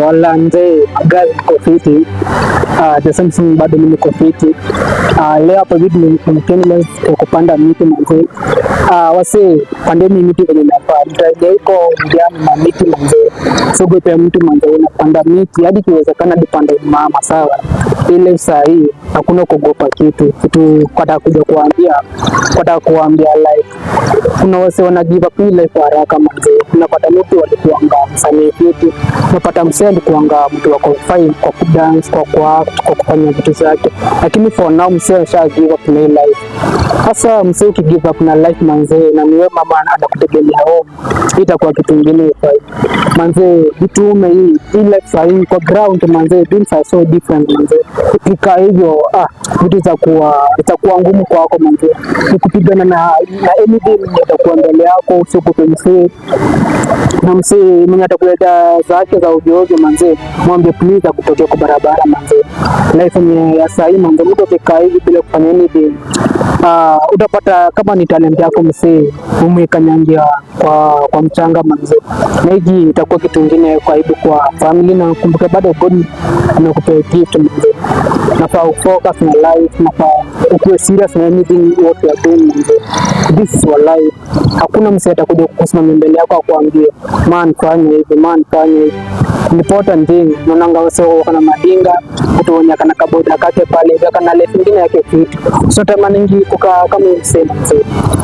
Wala mzee, gari niko fiti. The same thing, bado mimi niko fiti. Leo hapa hivi ni ya kupanda miti manzee. Wasee, pandeni miti venye inafaa. Mtaja iko mjani na miti manzee. Siogope mtu manzee, unapanda miti hadi kiwezekana hadi pande mama, sawa. Ile saa hii hakuna kuogopa kitu. Kitu kwata kuja kuambia, kwata kuambia, like kuna wase wana give up hii life haraka manzee. Unapata mtu alikuanga msanii fiti, unapata msee alikuanga mtu wako fine kwa kudance, kwa kuact, kwa kufanya vitu zake, lakini for now msee asha give up na hii life. Sasa msee uki give up na life manzee, na niwe mama anakutegemea home, itakuwa kitu ingine ifai manzee. Jitume hii life sahii kwa ground manzee, things are so different manzee. Ukikaa hivyo, ah, vitu zitakuwa ngumu kwako manzee, ni kupigana na anything yenye itakuwa mbele yako. Usiogope msee, na msee mwenye atakuleta zake za ovyo ovyo manzee, mwambie please akutokea kwa barabara manzee. Life yenye ya sahii manzee, mtu akikaa hivi bila kufanya anything, utapata kama ni talent yako msee, umeikanyangia kwa mchanga manzee, na hiki itakuwa kitu ingine kwa aibu kwa family, na kumbuka bado God amekupea gift manzee. Nafaa ufocus na life, nafaa ukuwe serious na anything what you are doing manzee. This is your life. Hakuna msee atakuja kukusimamia mbele yako akuambie, "Man, fanya hivi, man, fanya hivi." Important thing, naonanga wase kana madinga, mtu mwenye kana kaboda kake pale hivi, kana life ingine yake fit. So tamaningi kukaa kama msee msee,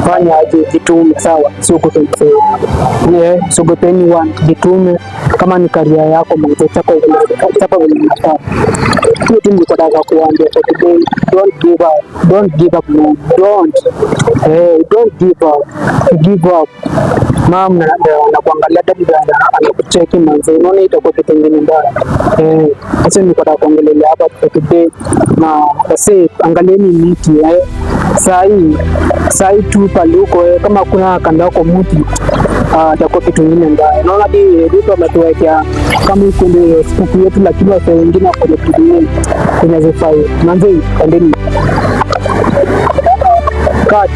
fanya aje, jitume, sawa, sio kuto msee. Yeah, usiogope anyone, jitume. Kama ni career yako manze, chapa vile, chapa vile inafaa. Hiyo tu nilikuwa nataka kuambia for today. Don't give up, don't give up, man. Don't, don't give up. Give up, mum anakuangalia, daddy anakucheki manze, unaona itakuwa kitu ingine mbaya. Sasa nilikuwa nataka kuongelelea hapa for today, na wase, angalieni miti. Saa hii tu pale huko, kama kuna kando yako mti, itakuwa kitu ingine mbaya. Naona hadi Ruto ametuwekea kama huko ndio sikukuu yetu, lakini wase wengine wako kwenye kitu ingine kwenye zifai. Manze, pandeni cut.